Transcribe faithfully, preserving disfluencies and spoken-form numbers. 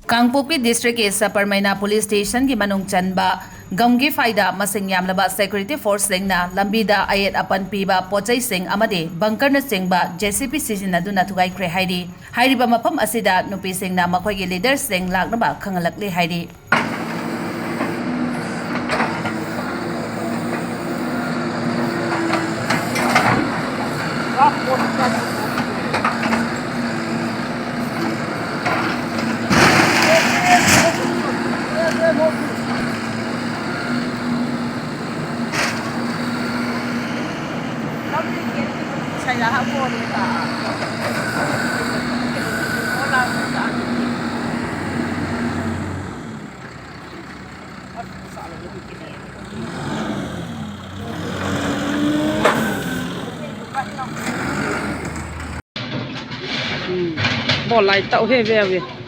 ꯀꯥꯡꯄꯣꯛꯄꯤ ꯗꯤꯁꯇ꯭ꯔꯤꯛꯀꯤ ꯁꯄꯔꯃꯩꯅꯥ ꯄꯨꯂꯤꯁ ꯁ꯭ꯇꯦꯁꯟꯒꯤ ꯃꯅꯨꯡ ꯆꯟꯕ ꯒꯝꯒꯤꯐꯥꯏꯗ ꯃꯁꯤꯡ ꯌꯥꯝꯂꯕ ꯁꯦꯀ꯭ꯌꯨꯔꯤꯇꯤ ꯐꯣꯔꯁꯁꯤꯡꯅ ꯂꯝꯕꯤꯗ ꯑꯌꯦꯠ ꯑꯄꯟ ꯄꯤꯕ ꯄꯣꯠꯆꯩꯁꯤꯡ ꯑꯃꯗꯤ ꯕꯪꯀꯔꯅꯆꯤꯡꯕ ꯖꯦ ꯁꯤ ꯕꯤ ꯁꯤꯖꯤꯟꯅꯗꯨꯅ ꯊꯨꯒꯥꯏꯈ꯭ꯔꯦ ꯍꯥꯏꯔꯤ꯫ ꯍꯥꯏꯔꯤꯕ ꯃꯐꯝ ꯑꯁꯤꯗ ꯅꯨꯄꯤꯁꯤꯡꯅ ꯃꯈꯣꯏꯒꯤ ꯂꯤꯗꯔꯁꯤꯡ ꯂꯥꯛꯅꯕ ꯈꯪꯍꯜꯂꯛꯂꯤ ꯍꯥꯏꯔꯤ꯫ Bol lai tau he ve ve.